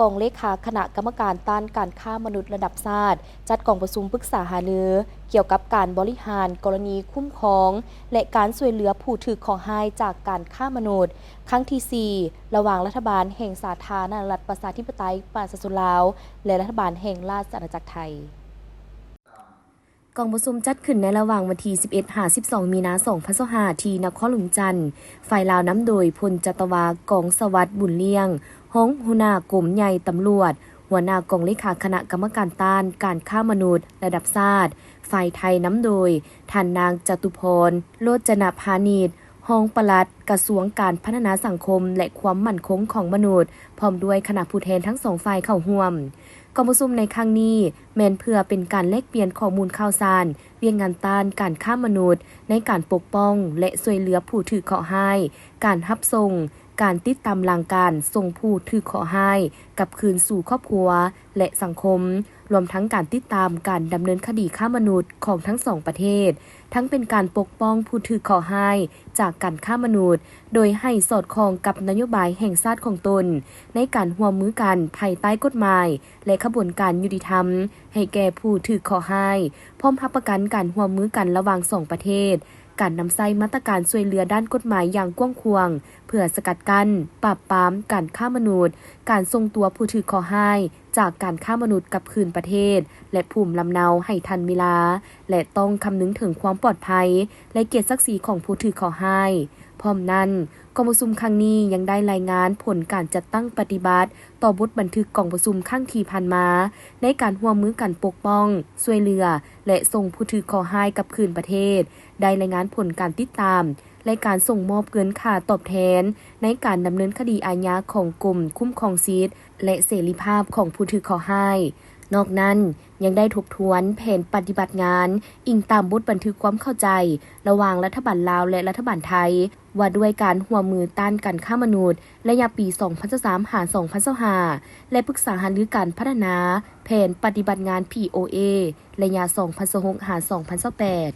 ກອງເລຂາຄະນະກຳມະການຕ້ານການຄ້າມະນຸດລະດັບຊາດ ຈັດກອງປະຊຸມປຶກສາຫາລື ກ່ຽວກັບການບໍລິຫານກໍລະນີຄຸ້ມຄອງ ແລະ ການຊ່ວຍເຫຼືອຜູ້ຖືກເຄາະຮ້າຍຈາກການຄ້າມະນຸດ ຄັ້ງທີສີ່ ລະຫວ່າງລັດຖະບານແຫ່ງສາທາລະນະລັດປະຊາທິປະໄຕປະຊາຊົນລາວ ແລະ ລັດຖະບານແຫ່ງລາຊະອານາຈັກໄທ. ກອງປະຊຸມຈັດຂຶ້ນໃນລະຫວ່າງວັນທີສິບເອັດຫາສິບສອງ ມີນາ ສອງພັນຊາວຫ້າ ທີ່ນະຄອນຫຼວງວຽງຈັນ. ຝ່າຍລາວນຳໂດຍ ພົນຈັດຕະວາ ກອງສະຫວັດ ບຸນລ້ຽງ ຮອງຫົວໜ້າກົມໃຫຍ່ຕຳຫຼວດ, ຫົວໜ້າກອງເລຂາຄະນະກຳມະການຕ້ານການຄ້າມະນຸດລະດັບຊາດ. ຝ່າຍໄທນຳໂດຍ ທ່ານນາງ ຈະຕຸພອນ ໂລດຈະນະພານິດ ຮອງປະຫຼັດກະຊວງການພັດທະນາສັງຄົມ ແລະ ຄວາມໝັ້ນຄົງຂອງມະນຸດ, ພ້ອມດ້ວຍຄະນະຜູ້ແທນທັງສອງຝ່າຍເຂົ້າຮ່ວມ. ກອງປະຊຸມໃນຄັ້ງນີ້ແມ່ນເພື່ອເປັນການແລກປ່ຽນຂໍ້ມູນຂ່າວສານ ວຽກງານຕ້ານການຄ້າມະນຸດ ໃນການປົກປ້ອງ ແລະ ຊ່ວຍເຫຼືອຜູ້ຖືກເຄາະຮ້າຍ, ການຮັບສົ່ງ, ການຕິດຕາມຫຼັງການສົ່ງຜູ້ຖືກເຄາະຮ້າຍກັບຄືນສູ່ຄອບຄົວ ແລະ ສັງຄົມ, ລວມທັງການຕິດຕາມການດຳເນີນຄະດີຄ້າມະນຸດຂອງທັງສອງປະເທດ, ທັງເປັນການປົກປ້ອງຜູ້ຖືກເຄາະຮ້າຍຈາກການຄ້າມະນຸດ, ໂດຍໃຫ້ສອດຄ່ອງກັບນະໂຍບາຍແຫ່ງຊາດຂອງຕົນ ໃນການຮ່ວມມືກັນພາຍໃຕ້ກົດໝາຍ ແລະ ຂະບວນການຍຸຕິທຳໃຫ້ແກ່ຜູ້ຖືກເຄາະຮ້າຍ, ພ້ອມຮັບປະກັນການຮ່ວມມືກັນລະຫວ່າງສອງປະເທດ, ການນຳໃຊ້ມາດຕະການຊ່ວຍເຫຼືອດ້ານກົດໝາຍຢ່າງກວ້າງຂວາງ ເພື່ອສະກັດກັ້ນ, ປາບປາມການຄ້າມະນຸດ, ການສົ່ງຕົວຜູ້ຖືກເຄາະຮ້າຍຈາກການຄ້າມະນຸດກັບຄືນປະເທດ ແລະ ພູມລຳເນົາໃຫ້ທັນເວລາ ແລະ ຕ້ອງຄຳນຶງເຖິງຄວາມປອດໄພ ແລະ ກຽດສັກສີຂອງຜູ້ຖືກເຄາະຮ້າຍ. ພ້ອມນັ້ນ, ກອງປະຊຸມຄັ້ງນີ້ຍັງໄດ້ລາຍງານຜົນການຈັດຕັ້ງປະຕິບັດຕໍ່ບົດບັນທຶກກອງປະຊຸມຄັ້ງທີ່ຜ່ານມາ ໃນການຮ່ວມມືກັນປົກປ້ອງ, ຊ່ວຍເຫຼືອ ແລະ ສົ່ງຜູ້ຖືກເຄາະຮ້າຍກັບຄືນປະເທດ, ໄດ້ລາຍງານຜົນການຕິດຕາມ ແລະ ການສົ່ງມອບເງິນຄ່າຕອບແທນໃນການດຳເນີນຄະດີອາຍາຂອງກົມຄຸ້ມຄອງສິດ ແລະ ເສລີພາບຂອງຜູ້ຖືກເຄາະຮ້າຍ. ນອກນັ້ນ, ຍັງໄດ້ທົບທວນແຜນປະຕິບັດງານ ອີງຕາມບົດບັນທຶກຄວາມເຂົ້າໃຈລະຫວ່າງລັດຖະບານລາວ ແລະ ລັດຖະບານໄທ ວ່າດ້ວຍການຮ່ວມມືຕ້ານການຄ້າມະນຸດ ໄລຍະປີສອງພັນຊາວສາມຫາສອງພັນຊາວຫ້າ ແລະ ປຶກສາຫາລືການພັດທະນາແຜນປະຕິບັດງານ ພີໂອເອ ໄລຍະສອງພັນຊາວຫົກຫາສອງພັນຊາວແປດ.